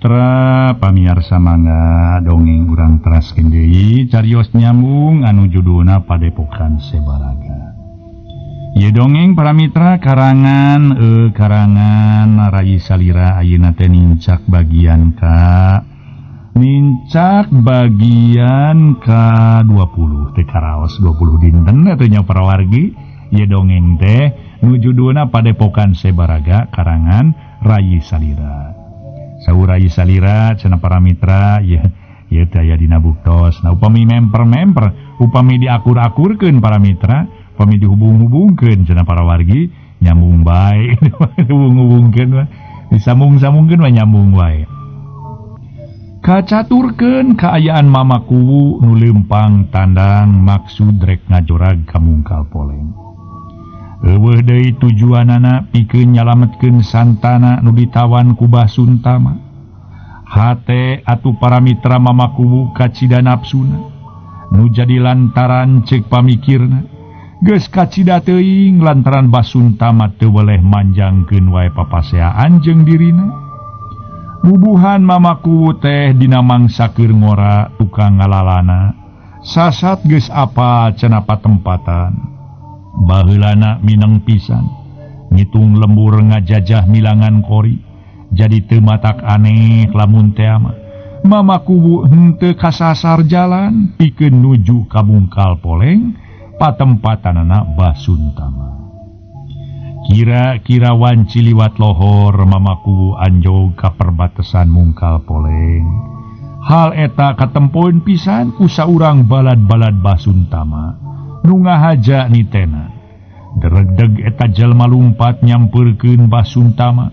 Mitra pamiarsa mangga dongeng urang teraskeun deui carios nyambung anu judulna Padepokan Sebaraga. Ieu dongeng para mitra karangan karangan Rai Salira ayeuna teh nincak bagian ka 20 teh karaos 20 dinten atuh nya para wargi. Ieu dongeng teh nu judulna Padepokan Sebaraga karangan Rai Salira. Saur Rai Salira cenah para mitra ieu ieu teh aya dina buktos. Nah upami memper-memper, upami diakur-akurkeun para mitra, upami dihubung-hubungkeun cenah para wargi nyambung bae. Hubung-hubungkeun mah disambung-sambungkeun mah nyambung wae. Kacaturkeun kaayaan Mama Kuwu nu leumpang tandang maksud rek ngajorag ka Mungkal Poleng. Eueuh deui tujuanana pikeun nyalametkeun santana nu ditawan ku Bah Suntama. Hate atuh para mitra Mama Kuwu kacida nafsuna nu jadi lantaran ceuk pamikirna. Geus kacida teuing lantaran Bah Suntama teu weleh manjangkeun wae papaseaan jeung dirina. Bubuhan Mama Kuwu teh dina mangsa keur ngora tukang ngalalana. Sasat geus apa cenah patempatan. Baheulana mineng pisan ngitung lembur ngajajah milangan kori jadi teu matak aneh lamun teh mah. Mama Kuwu henteu kasasar jalan pikeun nuju ka Mungkal Poleng patempatanana Bah Suntama. Kira-kira wanci liwat lohor Mama Kuwu anjog ka perbatasan Mungkal Poleng. Hal eta katempoeun pisan ku saurang balad-balad Bah Suntama nu ngahaja nitena. Deregdeg eta jalma lumpat nyampeurkeun Bah Suntama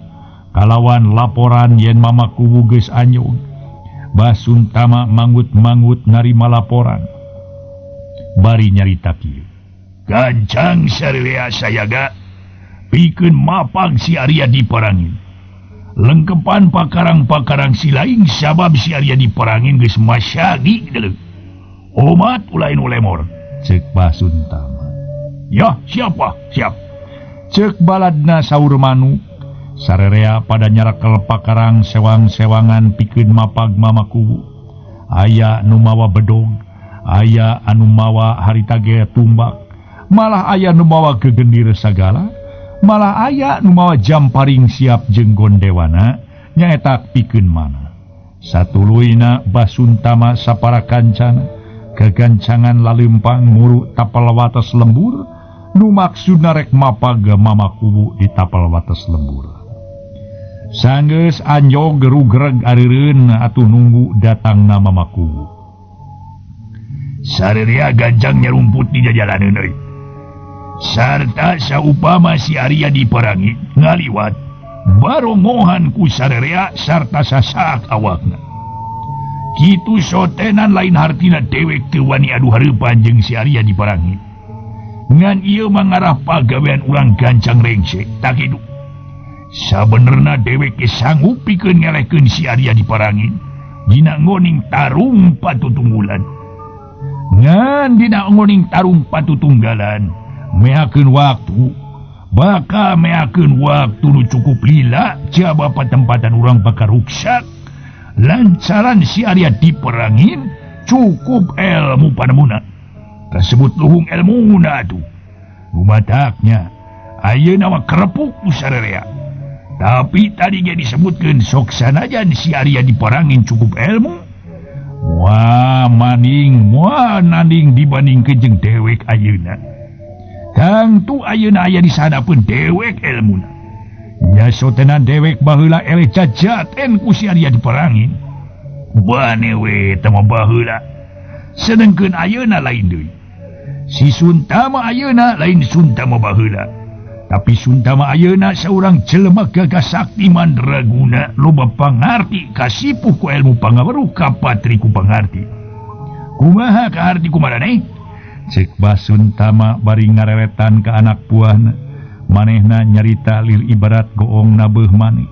kalawan laporan yen Mama Kuwu geus anjog. Bah Suntama manggut-manggut narima laporan. Bari nyarita kieu. Gancang sararea sayaga pikeun mapag si Arya diparangin. Lengkepan pakarang-pakarang si laing sabab si Arya diparangin geus masyagi deuleu. Omat ulah nu lemor. Ceuk Bah Suntama. Ya, siapa? Siap. Ceuk baladna saur manu. Sarerea pada nyarakel pakarang sewang-sewangan pikeun mapag Mama Kuwu. Aya nu mawa bedog, aya anu mawa harita ge tumbak, malah aya nu mawa gegendir sagala, malah aya nu mawa jamparing siap jeung gondewana nyaeta pikeun mana. Satuluyna Bah Suntama sapara kancana gagancangan lalempang muru tapal wates lembur nu maksudna rek mapag Mama Kuwu di tapal wates lembur. Sanggeus anjog gerugreg areureun atuh nunggu datangna Mama Kuwu. Sarerea gancang nyarumput di jajalaneun euy. Sarta saupama si Arya diparangi ngaliwat barongohan ku sarerea sarta sasak awakna. Kitu sotenan lain hartina dewek teu wani adu hareupan jeung si Arya diparangi. Ngan ieu mah ngarah pagawean urang gancang rengse tak kitu. Sabenerna dewek ge sanggup pikeun ngelehkeun si Arya diparangi dina ngoning tarung patutunggulan. Ngan dina ngoning tarung patutunggalan meakeun waktu, bakal meakeun waktu nu cukup lila jaba patempatan urang bakal ruksak. Lancaran si Arya diperangin cukup ilmu panemuna tersebut luhung ilmuna atuh numataknya ayeuna mah kerepuk ku sarerea. Tapi tadi ge disebutkeun sok sanajan si Arya diperangin cukup ilmu moal maning moal nanding dibandingkeun jeung dewek ayeuna. Tangtu ayeuna aya di sahadapeun dewek ilmuna. Nya sotenan dewek baheula eleh jajaten ku si Arya diperangin. Bane we teh mah baheula. Sedengkeun ayeuna lain deui. Si Suntama ayeuna lain Suntama baheula. Tapi Suntama ayeuna saurang jelema gagah sakti mandraguna loba pangarti kasipuh ku ilmu pangaweruh kapatri ku pangarti. Kumaha kaharti kumaraneh? Ceuk Bah Suntama bari ngareretan ka anak buahna. Manehna nyarita lir ibarat goong nabeuh maneh.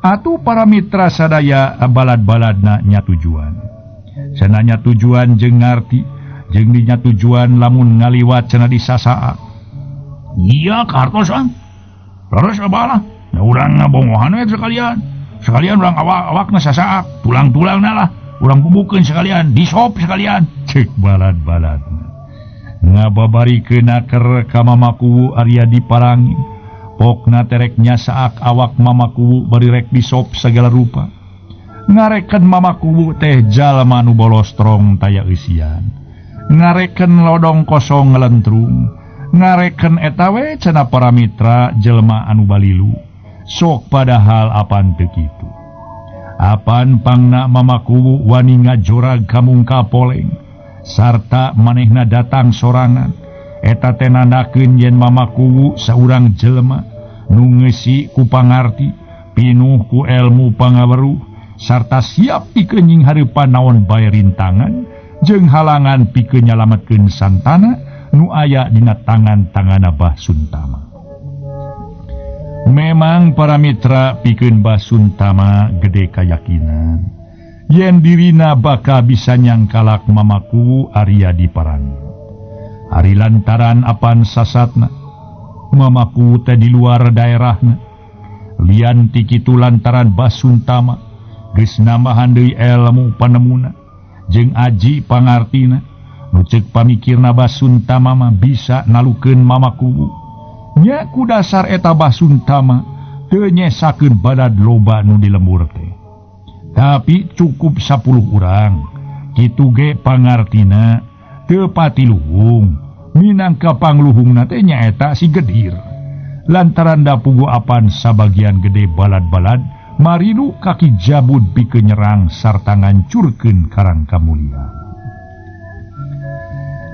Atuh para mitra sadaya balad-baladna nya tujuan. Cenah nya tujuan jeung ngarti, jeung dinya tujuan lamun ngaliwat cenah disasaa. Iya kartos ah. Terus abalah, da urang ngabongohan we sekalian. Sekalian urang awak-awakna sasaak, tulang-tulangna lah urang bubukeun sekalian, disop sekalian. Cek balad-baladna. Ngababarikeun naker ka Mama Kuwu Arya Diparangin. Pokna terek nyasaak awak Mama Kuwu bari rek disop segala rupa. Ngareken Mama Kuwu teh jalma nu bolostrong taya eusian. Ngareken lodong kosong ngelentrung. Ngareken eta we cenah para mitra jelema anu balilu. Sok padahal apan teu kitu. Apan pangna Mama Kuwu wani ngajorag ka Mungkal Poleng. Sarta manehna datang sorangan. Eta teh nandakeun yen Mama Kuwu saurang jelema nu ngeusi ku pangarti, pinuh ku elmu pangaweruh, sarta siap pikeun nyinghareupan naon bae rintangan jeung halangan pikeun nyalametkeun Santana nu aya dina tangan-tangan Abah Suntama. Memang para mitra pikeun Bah Suntama gede kayakinan yen dirina bakal bisa nyangkalak Mama Kuwu Arya Diparangin. Ari lantaran apan sasatna Mama Kuwu teh di luar daerahna. Lian ti kitu lantaran Bah Suntama geus nambahan deui elmu panemuna jeung aji pangartina. Nu ceuk pamikirna Bah Suntama mah bisa nalukeun Mama Kuwu. Nya ku dasar eta Bah Suntama teu nyesakeun badad loba nu di lembur teh. Tapi cukup 10 urang. Kitu ge pangartina teu pati luhung. Minangka pangluhungna teh nyaeta si Gedir. Lantaran da puguh apan sabagian gede balad-balad marilu kaki jabud pikeun nyerang sarta ngancurkeun Karang Kamulya.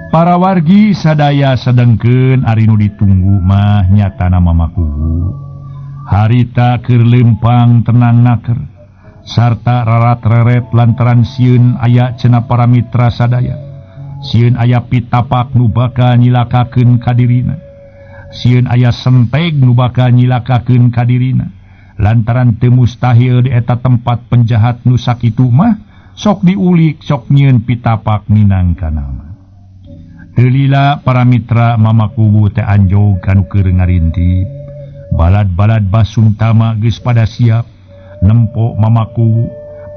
Para wargi sadaya sedengkeun ari nu ditunggu mah nyatana Mama Kuwu. Harita keur lempang tenang naker sarta rarat-reret lantaran sieun aya cenah para mitra sadaya. Sieun aya pitapak nu bakal nyilakakeun kadirina. Sieun aya senteg nu bakal nyilakakeun kadirina. Lantaran teu mustahil di eta tempat penjahat nu sakitu mah sok diulik sok nyieun pitapak minangka nama. Teu lila para mitra Mama Kuwu teh anjog kanu keur ngarintip. Balad-balad Bah Suntama geus pada siap nempo Mama Kuwu.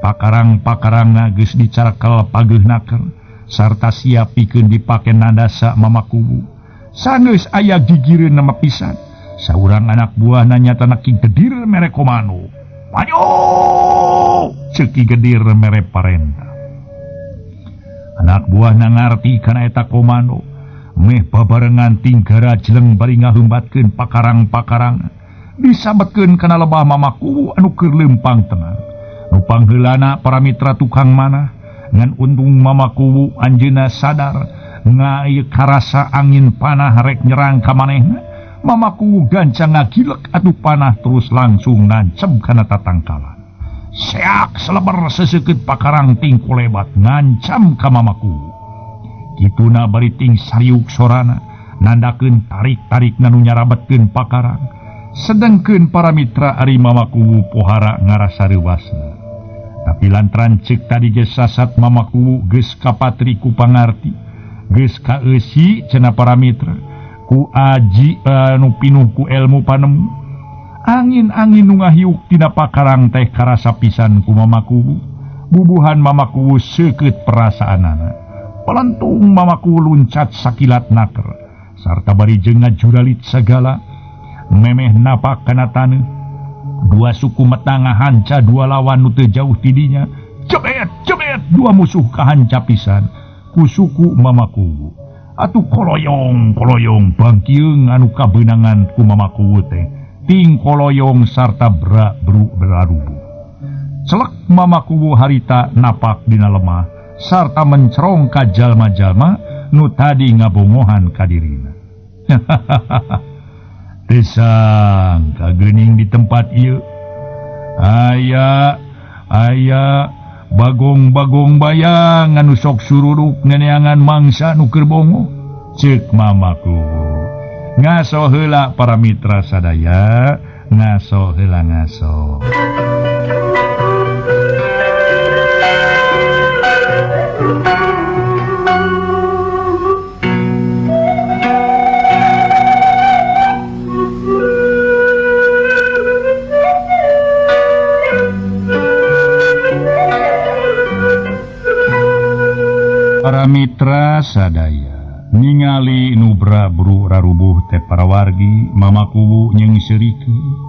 Pakarang-pakarangna geus dicarakel pageuh naker sarta siap pikeun dipake nandasa Mama Kuwu. Sanggeus aya gigireun nama pisan. Saurang anak buahna nyatana Ki Gedir mere komando. Maju! Ceuk Ki Gedir mere parentah. Anak buahna ngarti kana eta komando. Meh babarengan tinggara jeleng bari ngaheumbatkeun pakarang-pakarang. Disabetkeun kana lebah Mama Kuwu anu keur lempang tenang. Nu pangheulana para mitra tukang manah ngan untung Mama Kuwu anjeunna sadar ngai karasa angin panah rek nyerang ka manehna. Mama Kuwu gancang ngagilek atuh panah terus langsung nancem kana tatangkalan. Seak seleber seseukeut pakarang ting kulebat ngancam ka Mama Kuwu. Kituna bari ting sariuk sorana nandakeun tarik-tarik nu nyarabetkeun pakarang. Sedengkeun para mitra ari Mama Kuwu pohara ngarasa reuwasna. Tapi lantaran ceuk tadi geus sasat Mama Kuwu geus kapatri ku pangarti, geus kaeusi cenah para mitra ku aji anu pinuh ku elmu panemu. Angin-angin nu ngahiuk tina pakarang teh karasa pisan ku Mama Kuwu. Bubuhan Mama Kuwu seukeut perasaanana. Pelentung Mama Kuwu luncat sakilat naker sarta bari jeung ngajuralit sagala memeh napak kana taneuh. Dua suku metang ngahanca dua lawan nu teu jauh tidinya. Cebet cebet dua musuh kahanca pisan ku suku Mama Kuwu. Atuh koloyong koloyong bangkieung anu kabeunangan ku Mama Kuwu teh ting koloyong sarta bra bru berarubuh. Celek Mama Kuwu harita napak dina lemah sarta mencerong ka jalma-jalma nu tadi ngabongohan ka dirina. Tesang kageuning di tempat ieu aya aya bagong-bagong bayang anu sok sururuk ngeneangan mangsa nu keur bongo. Ceuk Mama Kuwu. Ngaso heula para mitra sadaya, ngaso heula ngaso. Para mitra sadaya ningali nu brabru rarubuh teh parawargi Mama Kuwu jeung seurikeun.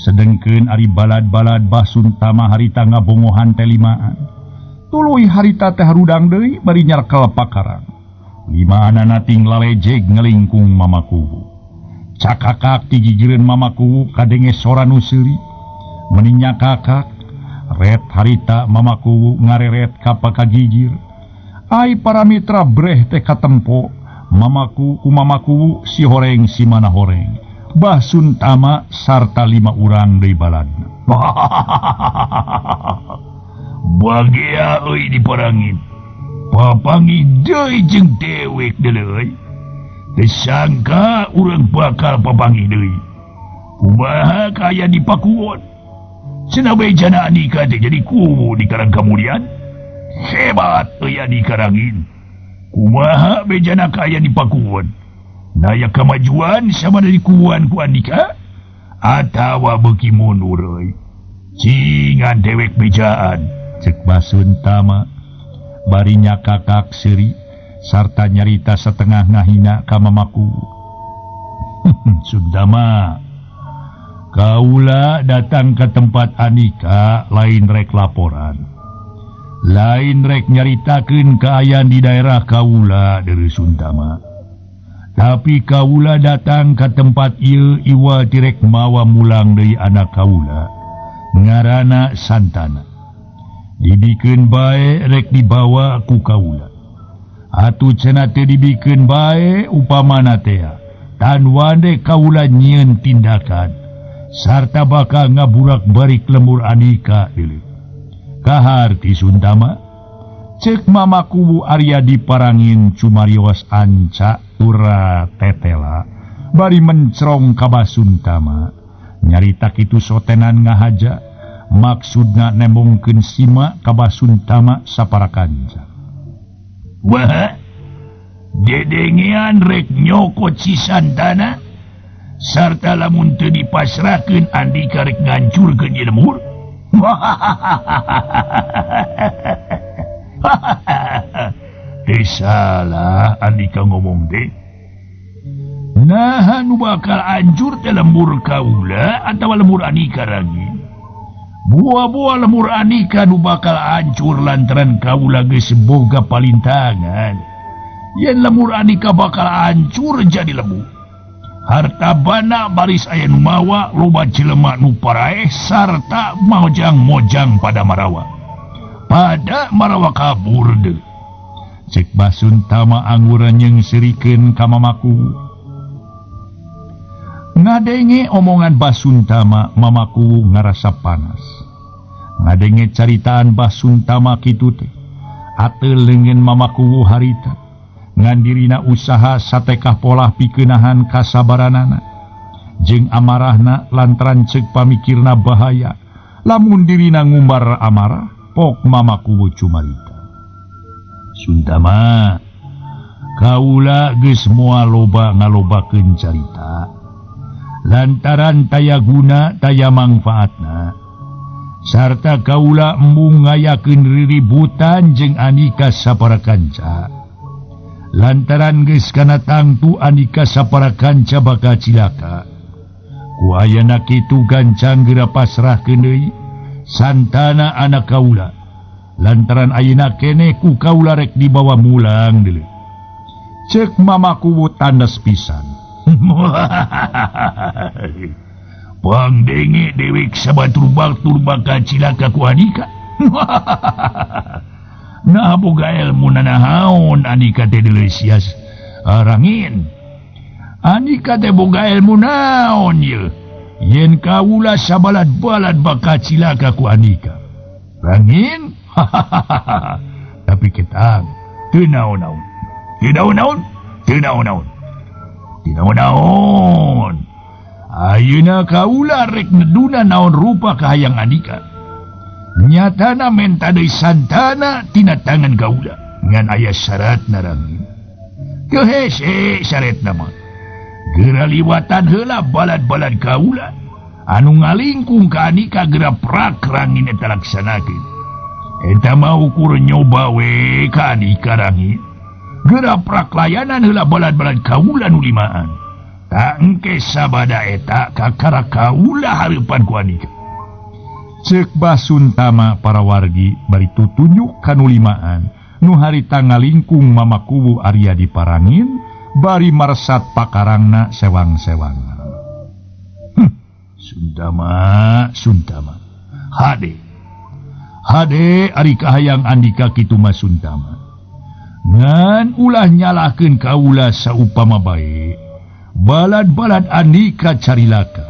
Sedengkeun ari balad-balad Basuntama harita ngabongohan teh limaan. Tuluy harita teh harudang deui bari nyarkel pakarang. Limaanana ting lalejeg ngelingkung Mama Kuwu. Cakakak ti gigireun Mama Kuwu kadenge sora nu seuri. Meni nyakakak ret harita Mama Kuwu ngareret ka pakagigir. Ai para mitra breh teh katempo Mamaku ku Mama Kuwu si horeng si mana horeng Basuntama sarta 5 urang deui baladna. Bagea euy diparangin. Papangi deui jeung dewek deuleu. Teu sangka urang bakal papangi deui. Kumaha kaya di Pakuwon. Cenah bejana Andika teh jadi kuwu di Karang Kamulian. Hebat euy di Karangin. Kumaha bejana kaya di Pakuwon. Naya kemajuan sama dari kuwan ku Andika atawa beuki mundur euy. Cingan dewek bejaan cek Basuntama bari nyakakak seuri sarta nyarita setengah ngahina ka Mama Kuwu. Suntama, kaula datang ke tempat Andika lain rek laporan. Lain rek nyaritakeun kaayaan di daerah kaula deui Suntama. Tapi kaula datang ke tempat ieu iwa tirek mawa mulang deui anak kaula ngaranna Santana. Dibikeun bae rek dibawa ku kaula. Atuh cenah teu dibikeun bae upamana teh tan wande kaula nyieun tindakan sarta bakal ngaburak-barik lemur Andika deui. Kaharti Suntama cek Mama Kuwu Arya diparangin cumarios anca tura tetela bari mencrong ka Basuntama. Nyarita kitu sotenan ngahaja maksudna nembongkeun sima ka Basuntama sapara kanca. Wah, dedengean rek nyokot si Santana sarta lamun teu dipasrahkeun Andika rek ngancurkeun ieu lemur. Teu salah Andika ngomong teh. Naha nu bakal hancur teh lembur kaula atawa lembur Andika rangin. Buah-buah lemur Andika nu bakal hancur lantaran kaula geus boga palintangan. Yen lemur Andika bakal hancur jadi lebu. Harta bana baris aya nu mawa loba jelema nu paraeh sarta mojang-mojang pada marawa. Pada marawa kabur deui. Cek Basuntama angguran jeung seurikeun ka Mama Kuwu. Ngadenge omongan Basuntama, Mama Kuwu ngarasa panas. Ngadenge caritaan Basuntama kitu teh. Ateul leungeun Mama Kuwu harita. Ngan dirina usaha satekah polah pikenahan kasabaranana jeung amarahna lantaran ceuk pamikirna bahaya lamun dirina ngumbar amarah pok Mama Kuwu cumarita. Suntama, kaula geus moal loba ngalobakeun carita lantaran taya guna taya mangfaatna sarta kaula embung ngayakeun riributan jeung Andika sapara kanca. Lantaran geus kana tangtu Andika sapara kanca bakal cilaka. Ku ayana kitu gancang geura pasrahkeun deui Santana anak kaula. Lantaran ayeuna keneh ku kaula rek dibawa mulang deui. Cek Mama Kuwu tandes pisan. Pangdenge dewek sabatur-batur bakal cilaka ku Andika. Nah boga ilmu nanahaon Andika teh deuleu sias rangin. Andika teh boga ilmu naon ye? Yen kaula sabalad-balad bakal cilaka ku Andika. Rangin? Tapi ketang teu naon-naon. Teu naon-naon, teu naon-naon. Teu naon-naon. Ayeuna kaula rek neduna naon rupa kahayang Andika. Nyatana menta deui Santana tina tangan kaula ngan aya syaratna rangin. Teu hese syaratna mah. Geura liwatan heula balad-balad kaula anu ngalingkung ka Andika geura prak rangin eta laksanakeun. Eta mah ukur nyoba we ka Andika Rangit. Geura praklayanan heula balad-balad kaula nu limaan. Tak engke sabada eta kakara kaula hareupan ku Andika. Ceuk Basuntama para wargi bari tutunjuk ka nu limaan nu harita ngalingkung Mama Kuwu Arya Diparangin bari marsat pakarangna sewang-sewang. Suntama, Suntama. Hade. Hade ari kahayang Andika kitu mah Suntama. Ngan ulah nyalahkeun kaula saupama bae. Balad-balad Andika carilaka.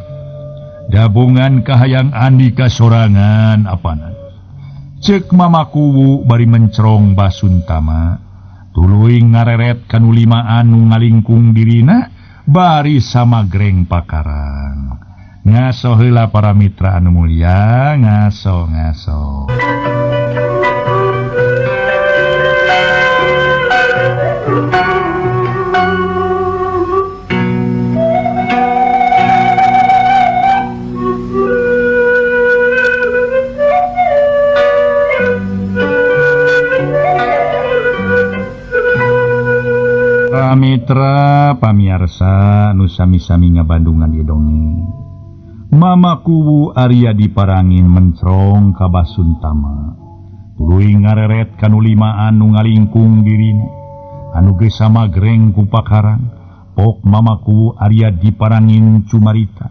Dabongan kahayang Andika sorangan apanan. Ceuk Mama Kuwu bari mencerong Basuntama. Tuluy ngareret kanu limaan nu ngalingkung dirina bari samagreng pakarang. Ngaso heula para mitra anu mulia, ngaso ngaso. Para mitra pamiarsa nu sami-sami ngabandungan ieu dongeng. Mama Kuwu Arya Diparangin mencerong ka Basuntama. Tuluy ngareret kanu limaan nu ngalingkung dirina. Anu geus samagreng ku pakarang. Pok Mama Kuwu Arya Diparangin cumarita.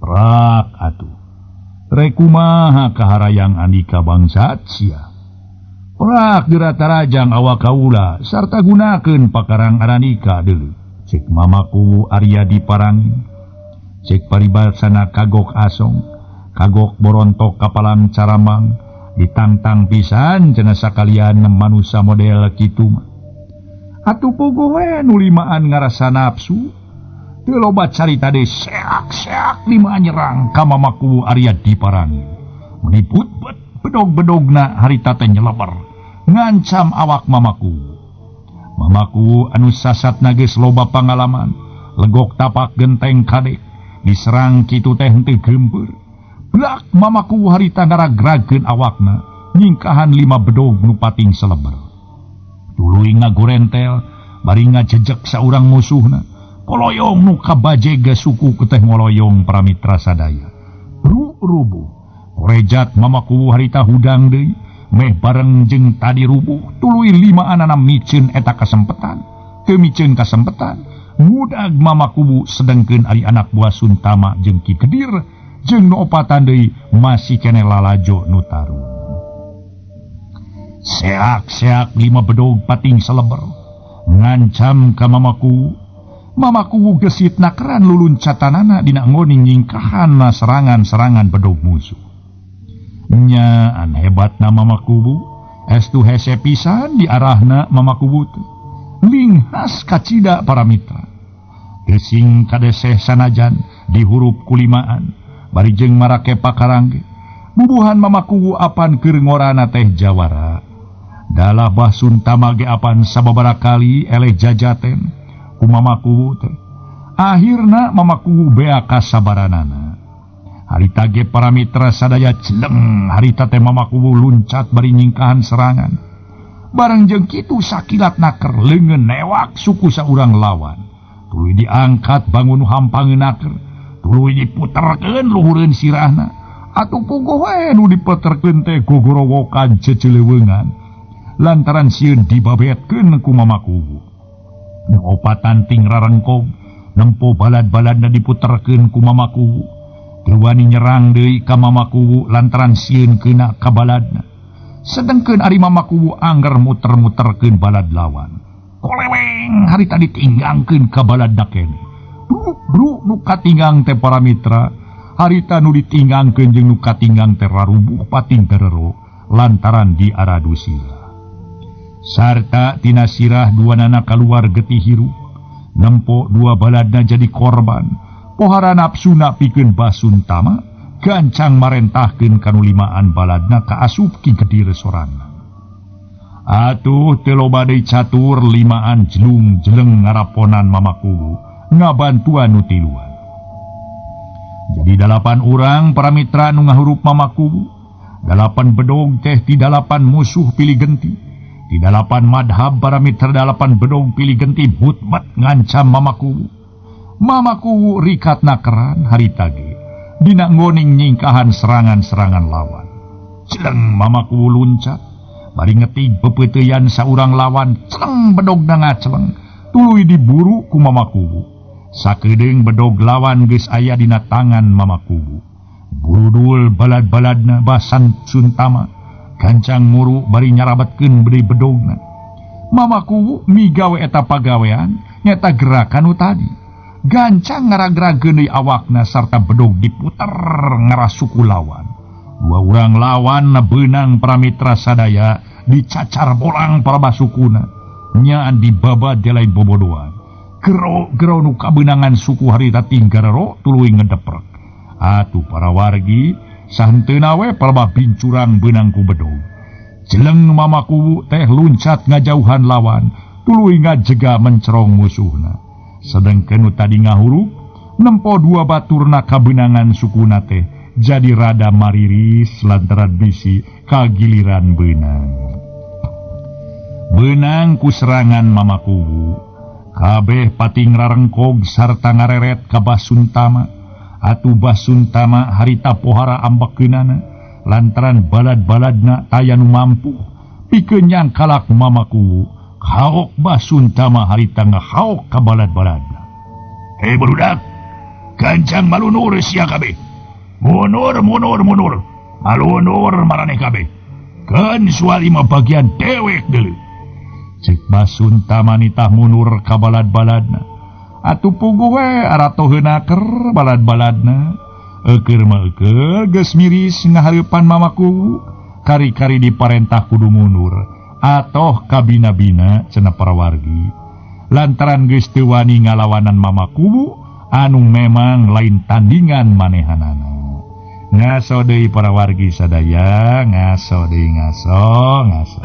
Prak atuh. Rek kumaha kaharayang Andika bangsat sia. Prak geura tarajang awak kaula sarta gunakeun pakarang Aranika deuleu. Ceuk Mama Kuwu Arya Diparangin. Cek paribasana kagok asong, kagok borontok kapalang caramang, ditantang pisan cenah sakalian manusa model kitu mah. Atuh puguh we nu limaan ngarasa nafsu, teu loba carita deui seak-seak limaan nyerang ka Mama Kuwu Arya Diparangin. Meniput bet bedog-bedogna harita teh nyeleber, ngancam awak Mama Kuwu. Mama Kuwu anu sasatna geus loba pangalaman, legok tapak genteng kadek. Diserang kitu teh henteu geumpeur. Blak Mama Kuwu harita ngaragrageun awakna, nyingkahan lima bedog nu pating seleber. Tuluy ngagorentel bari ngajejek saurang musuhna. Koloyong nu kabajeg suku teh ngoloyong para mitra sadaya. Ru rubuh. Korejat Mama Kuwu harita hudang deui, meh bareng jeung tadi rubuh, tuluy limaanana miceun eta kasempetan. Teu miceun kasempetan. Ngudag Mama Kuwu sedengkeun ari anak buah Suntama jeung Ki Kedir jeung nu opatan deui masih keneh lalajo nu tarun. Seak-seak lima bedog pating seleber ngancam ka Mama Kuwu. Mama Kuwu gesit nakeran luluncatanana dina ngoning nyingkahanna serangan-serangan bedog musuh. Nyaan hebatna Mama Kuwu, estu hese pisan diarahna Mama Kuwu teh. Linghas kacida para mitra. Gesing kadeseh sanajan dihurup kulimaan bari jeung marake pakarang ge. Bubuhan Mama Kuwu apan keur ngorana teh jawara. Dalah Basuntama ge apan sababaraha kali eleh jajaten ku Mama Kuwu teh. Akhirna Mama Kuwu bea kasabaranana. Harita ge para mitra sadaya celeng, harita teh Mama Kuwu luncat bari nyingkahan serangan. Bareng jeung kitu sakilat naker leungeun newak suku saurang lawan. Tuluy diangkat bangun hampangeun naker, tuluy diputerkeun luhureun sirahna. Atuh puguh we nu diputerkeun teh gogorowokan ceceleweungan. Lantaran sieun dibabetkeun ku Mama Kuwu. Nu opatan ting rarengkog nempo balad-baladna diputerkeun ku Mama Kuwu. Teu wani nyerang deui ka Mama Kuwu lantaran sieun keuna ka baladna. Sedengkeun ari Mama Kuwu angger muter-muterkeun balad lawan. Koleweng harita ditinggangkeun ka baladna keneh. Bruk-bruk nu katinggang teh para mitra, harita nu ditinggangkeun jeung nu katinggang teh rarubuh pating terero lantaran diaradu sirah. Sarta tina sirah duanana kaluar getih hirup, nempo dua baladna jadi korban. Pohara nafsuna pikeun Basuntama gancang marentahkeun kanu limaan baladna kaasup Ki Kedir sorangan. Atuh teu loba deui catur limaan jelung jeleng ngaraponan Mama Kuwu ngabantuan nu tiluan. Jadi 8 urang para mitra nu ngahurup Mama Kuwu. 8 bedog teh ti 8 musuh pilih genti. Di 8 madhab parameter 8 bedog pilih genti hutbat ngancam Mamakuwu. Mamakuwu rikat nakeran harita ge. Dina ngoning nyingkahan serangan-serangan lawan. Celeng Mamakuwu luncat. Bari ngetig pepeuteyan saurang lawan, celeng bedogna ngaceleng. Tuluy diburu ku Mamakuwu. Sakedeung bedog lawan geus aya dina tangan Mamakuwu. Burudul balad-baladna basan Suntama. Gancang muru bari nyarabetkeun beli bedogna. Mamakuwu migawe eta pagawean nyata gerakan nu tadi. Gancang ngaragrageun deui awakna sarta bedog diputer ngarasuku lawan. Dua urang lawan beunang pramitra sadaya dicacar bolang para basukuna. Nyaan dibabad lain bobodoan. Gero-gero nu kabeunangan suku harita tinggarero tuluy ngedeprek. Atuh para wargi sahenteuna we palebah bincurang beunang ku bedog. Jeleng Mamakuwu teh luncat ngajauhan lawan, tuluy ngajega mencerong musuhna. Sedengkeun nu tadi ngahurup nempo dua baturna kabeunangan sukuna teh jadi rada mariris lantaran bisi kagiliran beunang. Beunang ku serangan Mamakuwu. Kabeh pating rarengkog sarta ngareret ka Basuntama. Atuh Basuntama harita pohara ambekeunana lantaran balad-baladna taya nu mampu pikeun nyangkalak Mamakuwu. Haok Basuntama harita ngahaok ka balad-baladna. Hei barudak, gancang malunur sia kabeh. Munur munur munur. Malunur maraneh kabeh. Keun suali mah bagian dewek deuleu. Cek Basuntama nitah munur ka balad-baladna. Atuh puguh we aratoheuna ker balad-baladna. Eukeur mah eukeur geus miris ngahareupan Mamakuwu. Kari-kari diparentah kudu mundur. Atoh kabina-bina cenah para wargi. Lantaran geus teu wani ngalawanan Mamakuwu anu memang lain tandingan manehanana. Ngaso deui para wargi sadaya, ngaso deui ngaso, ngaso.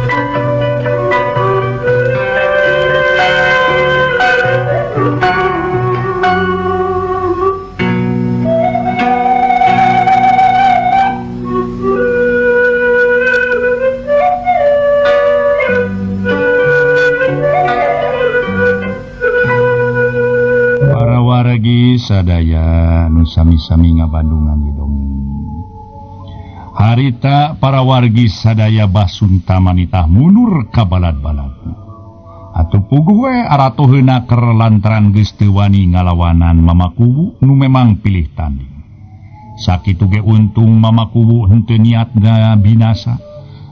Para wargi sadaya nu sami-sami ngabandungan ieu dongeng. Harita para wargi sadaya Basuntama nitah mundur ka balad-baladna. Atuh puguh we aratoheuna ker lantaran geus teu wani ngalawanan Mamakuwu nu memang pilih tanding. Sakitu ge untung Mamakuwu henteu niat ngabinasa.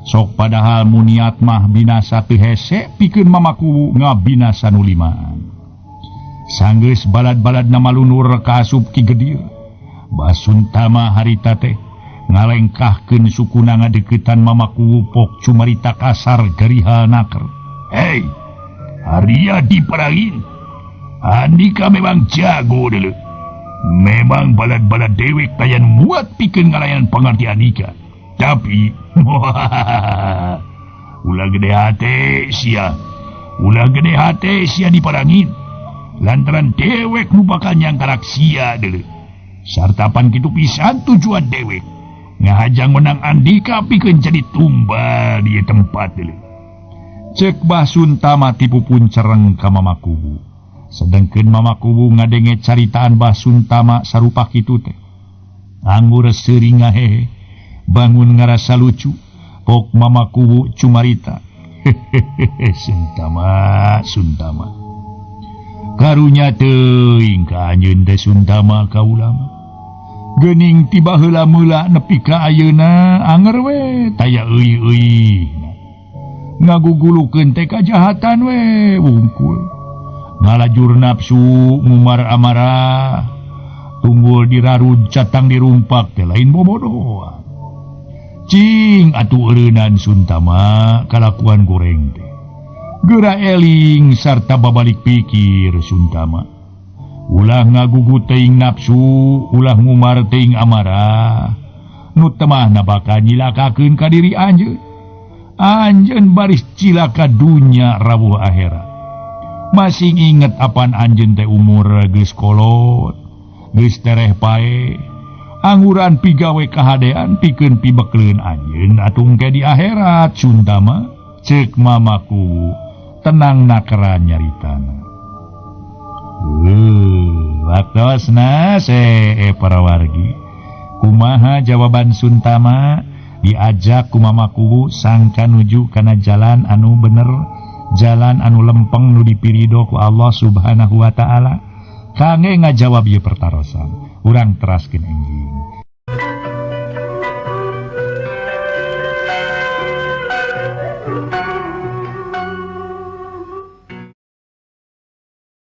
Sok padahal mu niat mah binasa teu hese pikeun Mamakuwu ngabinasa nu limaan. Sanggeus balad-baladna malunur ka asup Ki Gedir. Basuntama harita teh ngalengkahkeun sukuna ngadeuketan Mamakuwu pok cumarita kasar garihal naker. Hei, Arya diperangin. Andika memang jago dulu. Memang balad-balad dewek tayan muat pikeun ngalayan pangarti Andika. Tapi ulah gede hate sia. Ulah gede hate sia diperangin. Lantaran dewek nu bakal nyangkarak sia dulu. Sartapan kitu pisan tujuan dewek. Ngahajang menang Andika pikeun jadi tumbal di tempat dulu. Cek Basuntama tipu puncereng ka Mamakuwu. Sedengkeun Mamakuwu ngadenge caritaan Basuntama sarupa kitu teh. Anggur seuri ngahehe, bangun ngarasa lucu. Pok Mamakuwu cumarita. Hehehe, Suntama, Suntama. Karunya teuing ka anjeun teh Suntama ka ulama. Geuning tiba heula meula nepi ka ayeuna anger we taya euy-euy. Ngagugulukeun teh kajahatan we wungkul. Ngalajur nafsu ngumar amarah. Tunggul dirarud catang dirumpak teh lain bobodohan. Cing atuh eureunnan Suntama kalakuan goreng teh. Geura eling sarta babalik pikir Suntama. Ulah ngagugu teuing nafsu, ulah ngumar teuing amarah. Nu temahna bakal nyilakakeun ka diri anjeun. Anjeun baris cilaka dunya rawuh akhirat. Masing inget apan anjeun teh umur geus kolot, geus tereh pae. Angguran pigawe kahadean pikeun pibekleun anjeun atuh engke di akhirat Suntama cek mamaku tenang nakera nyaritana. Waktosna para wargi kumaha jawaban Suntama diajak ku mamaku sangka nuju kana jalan anu bener, jalan anu lempeng nu dipirido ku Allah Subhanahu wa taala. Kangge ngajawab ieu pertarosan, urang teraskeun enjing.